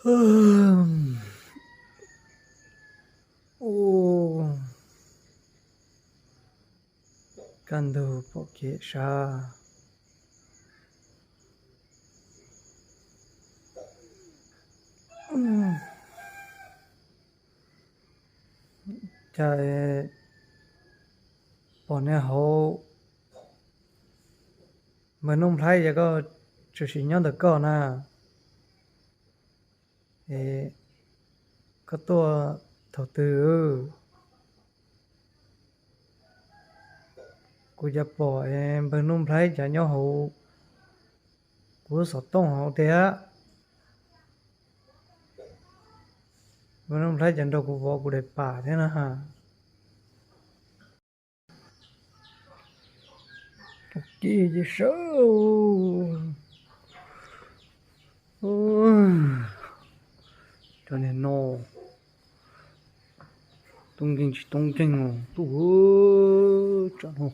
Ub, kaj ntug pom kev sab. Cas pom nej hauv npawg Nuj Nplhaib ces koj tsuas sim nyob ntawm koj na. Es koj tuaj thaum twg? Kuv cas pom npawg Nuj Nplhaib cas nyob hauv kuv lub xov tooj hauv tiag. Npawg Nuj Nplhaib cas nrog kuv vov kuv daim pam thiab na. Pom kev ces sawv. Cov niag no tub nkeeg tsis tub nkeeg os, tub, tsam no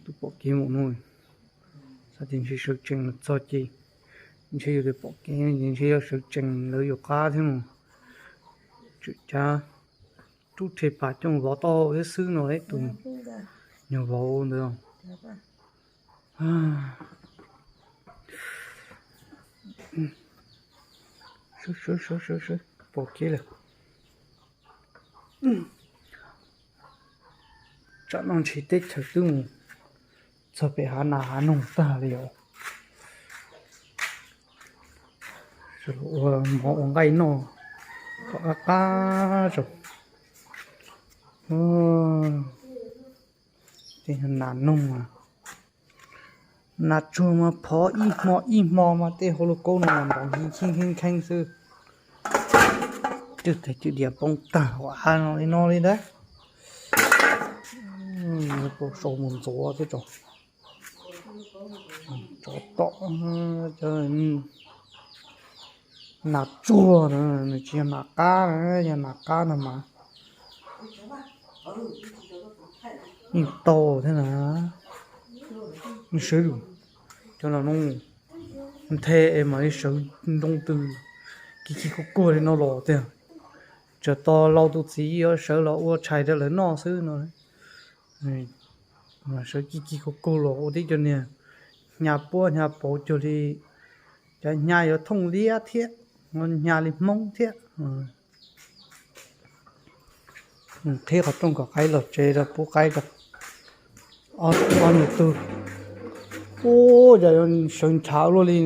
twb pom kev mus no. Xav tias ntshe sawv tsees los txog ces ntshe yuav tsis pom kev, ntshe yog sawv tsees lawv yuav qab thiab no. Tswm cab rub rhe pam coj vov tau thiab xwb no ib tus nyuag vauv ntawd. Sawv sawv sawv sawv sawv, pom kev lawm. Tsam no ntshe teb chaws twb mus txog pem hav nas hav noog tag li os. Ua mov ua nqaij noj kom qab qab tso. Tej nas noog, nas tsuag mas phov ib hmo ib hmo mas tej hauv lub kaub no mas nrov nkheeb nkheeb nkheeb xwb. Twb tes cwm dias poob tag hauv av no li no li ntag. Sau mus ntxuav xwb tso. Tsov tom, nas tsuag na, nws tsis yog nas qab na, yog nas qab no mas yeej tau thiab na. Sawv, cov nas noog nthe es mam li sawv nroo tws kis kis kuj kuag li no los tiag. Tsam tos laus tus txiv yuav sawv los ua tshais rau lawv noj xwb no. Sawv kis kis kuj kuag los ua tib co niag hnyav puab hnyav pauv cuag li cov hnyav yuav thooj liab thiab, hnyav li Hmoob thiab. Qhib qhov rooj kom qaib los tsev rau pub qaib rau ob niag tug. Ub, cas yuav sawv nchav luaj li.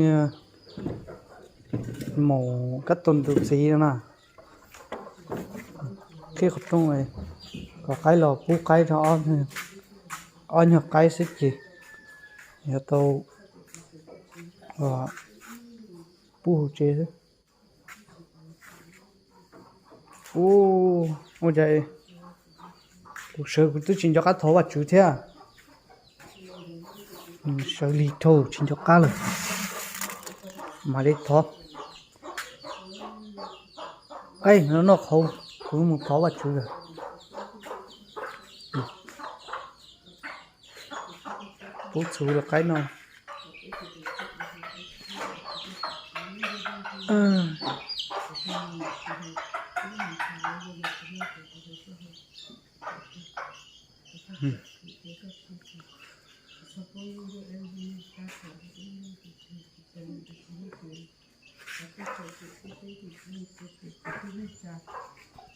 Mus kab tus tus txiv no na. Qhib qhov rooj kom qaib los pub qaib rau ob nyuag qaib xwb ces yuav tau pub hauv tsev xwb. Ub, ua cas kuv sawv kuv twb tsis nco qab thov Vajtswv thiab. Sawv lig dhau tsis nco qab lawm. Mam li thov. Qaib no noj qhauv, kuv mus thov Vajtswv lawm. Pub txhuv los qaib no.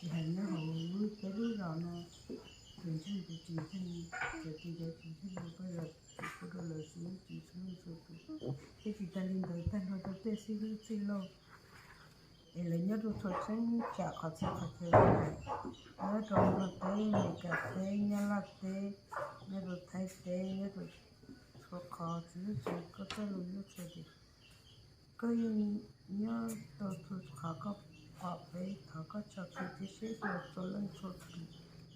Tsis hais nyob hauv lub peb lub zos no, tus ntseeg tus tsis ntseeg, cov tsis nco tsis ntseeg no koj yog tsis pub rau lawv tsis hlub tsis txhua leej txhua tus, thiab tsis tas li ntawd tag nrho rau tej xib hwb txwj laug es lawv nyob rau txhua tseeb tsam qhov txhia qhov chaw, nyob rau Nplog teb, Meskas teb, Nyab Laj teb, nyob rau Thaib teb, nyob rau txhua qhov txhia txhua koj txoj lus nyob txhua tias koj yeej nyob rau txhua qhov koj pom peb thov koj tso kwv tib seb xyuas txhua leej txhua tus,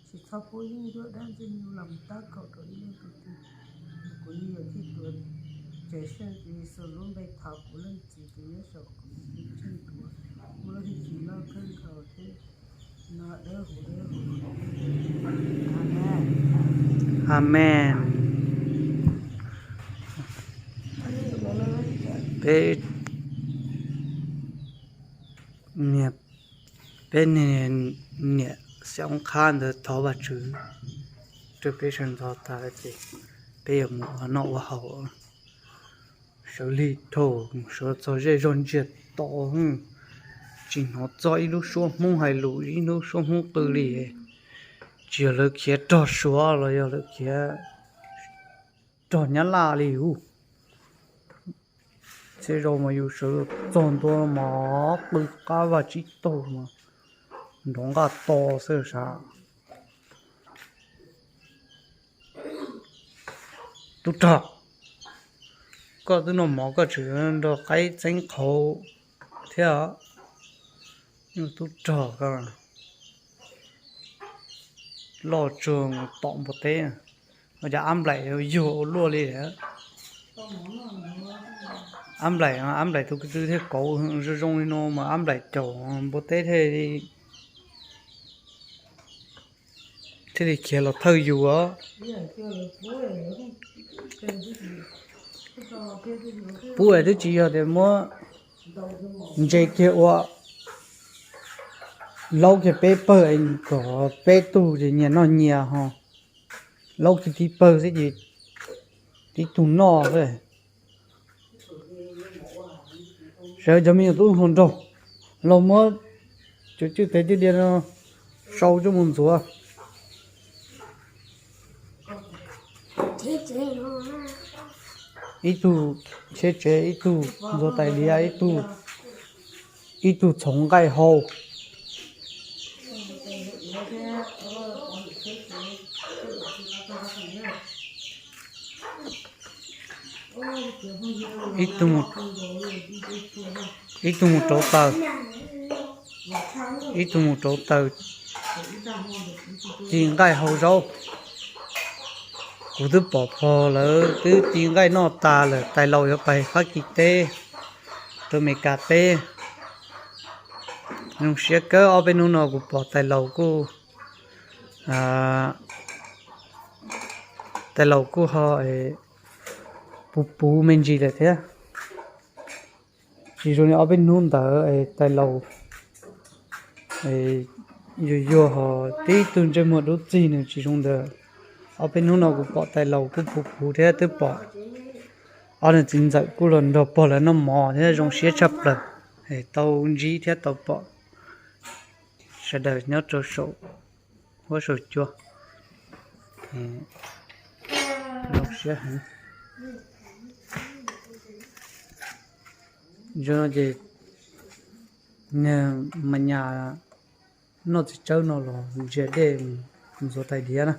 tsis txhob pub yeeb ncuab dab ntxwg nyoog los mus tab kaum rau ib leej twg. Kuv yeej yuav txij tuav Tswv Yexus lub npe thov kuv leej txiv tus nyob saum kuv tus kheej tuav, muaj lub hwj chim loj kawg nkaus thiab no dawb huv dawb huv. Amees. Amees. Peb Peb niam xiam oob qhab ntawd thov Vajtswv rau peb sawv ntxov tas ces peb yuav mus ua noj ua haus. Sawv lig dhau, sawv txog zej zog ntsiag to, tsis hnov txog ib lub suab Hmoob hais lus, ib lub suab Hmoob qw li. Tsis yog lawv khiav rog Suav los yog lawv khiav rog Nyab Laj li ub. Txhia zaus mas yus sawv txog ntua mas qw qab vag tsib taug mas nrov nqaj to xwb sav. Tub rog, koj twb noj mov koj tseem nrog qaib txeeb qhauv thiab. Tub rog, loj tsuag tom npua teb, ua cas ab nplaim yuag ua luaj li. Ab nplaim, ab nplaim tus ko tw thiaj kauv zoo zoo li no mas ab nplaim caum npua teb thiaj li, thiaj li khiav los thawj yus os. Pub es twb tsis yog tias muab ntse kiag ua, laub kiag peb pawg kom peb tug ces nyias noj nyias ho, laub kiag tib pawg xwb ces tib tug noj xwb. Sawv cov me nyuam tub hluas nraug los muab cov cwj tes cwj dia no sau coj mus ntxuav. Ib tug cheb tsev, ib tug ntxuav tais diav, ib tug, ib tug txhoov nqaij hau. Ib tug mus rauv taws, ib tug mus rauv taws, ci nqaij hau zaub. Kuv twb pom pog lawv twb ci nqaij noj tas lawm, tais laus yuav pais Fab Kis teb, rau Amelikas teb. Zoo siab kawg, ob peb hnub no kuv pom tais laus kuj, tais laus kuj ho puv puv me ntsis lawm thiab. Tsis zoo li ob peb hnub ntawd tais laus yuag yuag ho tib tug ntsej muag dub txig nws tsis zoo ntawd. Ob peb hnub no kuv pom tais laus kuj puv puv thiab, twb pom ob niag txiv ntxawm kuj los nrog pog lawv noj mov thiab, zoo siab tshaj plaws. Tau ntsib thiab tau pom sawv daws nyob rau saum huab saum cua, zoo siab heev. Ces mas nyas noj txiv tsawb no los ntsia dej mus ntxuav tais diav na.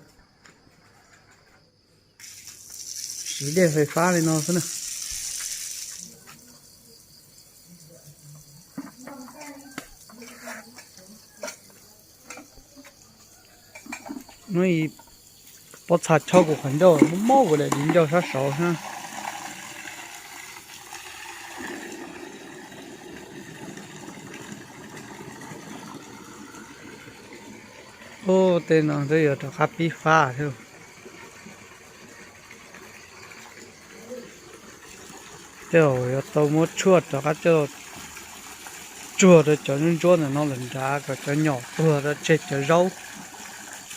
Siv dej fais fab li no xwb na. Hnub i pob txha chob kuv qhov ncauj, mob mob kuv daim di ncauj sab saud na. Ub, tej no twb yuav rov qab pib fab thiab. Tej zaum yuav tau muab tshuaj rov qab coj tsuag rau cov ntsuab ntsuab ntawm no lawm nrad kom cov nyom tuag rau tseg cov zaub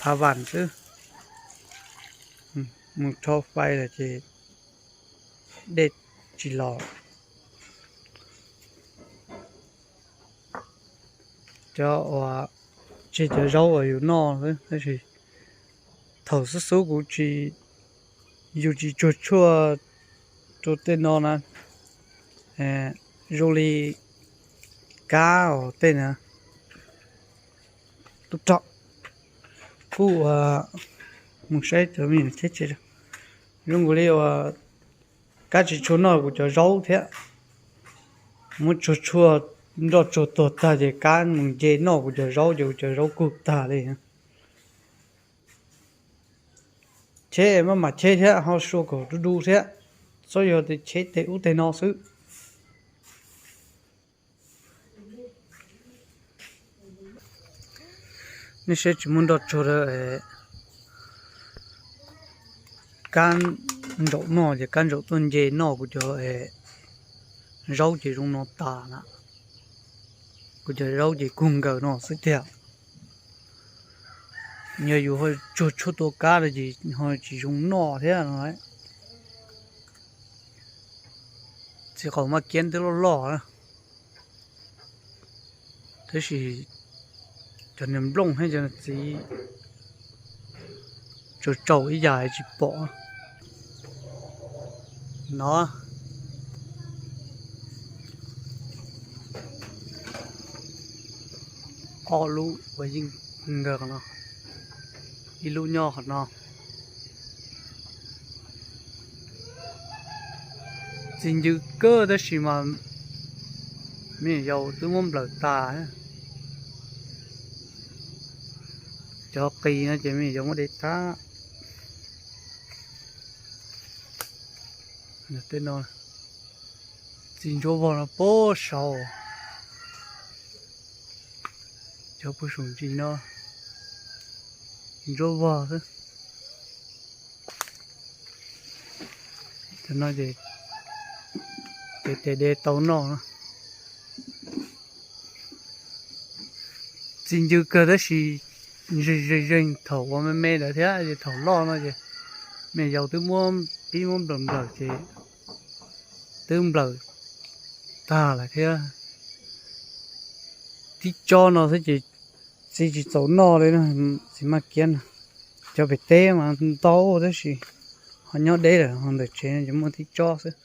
phav vam xwb. Mus rho fais lawm ces dej tsis los. Cov uas tseg cov zaub uas yus noj xwb, tab sis thaum xub xub kuv tsis, yus tsis tsuag tshuaj rau tej no na, zoo li kab os tej na. Tub rog, kuj ua, mus saib cov me nyuam cheb tsev, zoo nkaus li uas kab tsis tshua noj kuv cov zaub thiab. Muab tsuag tshuaj nroj tsuag tuag tag ces kab mus nce noj kuv cov zaub ces kuv cov zaub kub tag li. Cheb maj mam cheb thiab ho sua kom du du thiab, txhob yog tias cheb teg ub teg no xwb. Nej saib tsis muaj nroj tsuag, kab ntsaum noj ces kab ntsaum tuaj nce noj kuv cov zaub ces zoo no tas na. Kuv cov zaub ces kug nkaws no xwb tiag. Yog yus ho tsuag tshuaj tua kab no ces ho tsis zoo noj thiab no. Txiv qaum maj kiab twb loj loj na, tab sis cov niag nplooj thiab cov txiv tsaus tsaus ib yam tsis pom no. Ob lub uas yeej nkaws qhov no, ib lub nyob qhov no. Txi ncw kawg tab sis mas me nyuam yaus twb muab nplawm tas. Cov qis no ces me nyuam yaus muab de tag. Tej no txiv ntsuab vog no puag saud. Cov puag saum ntsis no ntsuab vog xwb. Cov no ces tes de tau noj no. Txi ncw kawg tab sis zeeg zeeg zeeg thaum uas me me ntawd thiab, ces thaum loj no ces me nyuam yaus twb muab pib muab nplawm nplawm ces twb nplawm tag lawm thiab. Tib tsob no xwb ces txi tsis txaus noj li, txiv maj kiab no. Cov pem teb mas ntau tab sis ho nyob deb lawm, ho ntawm tsev no ces muaj tib tsob xwb.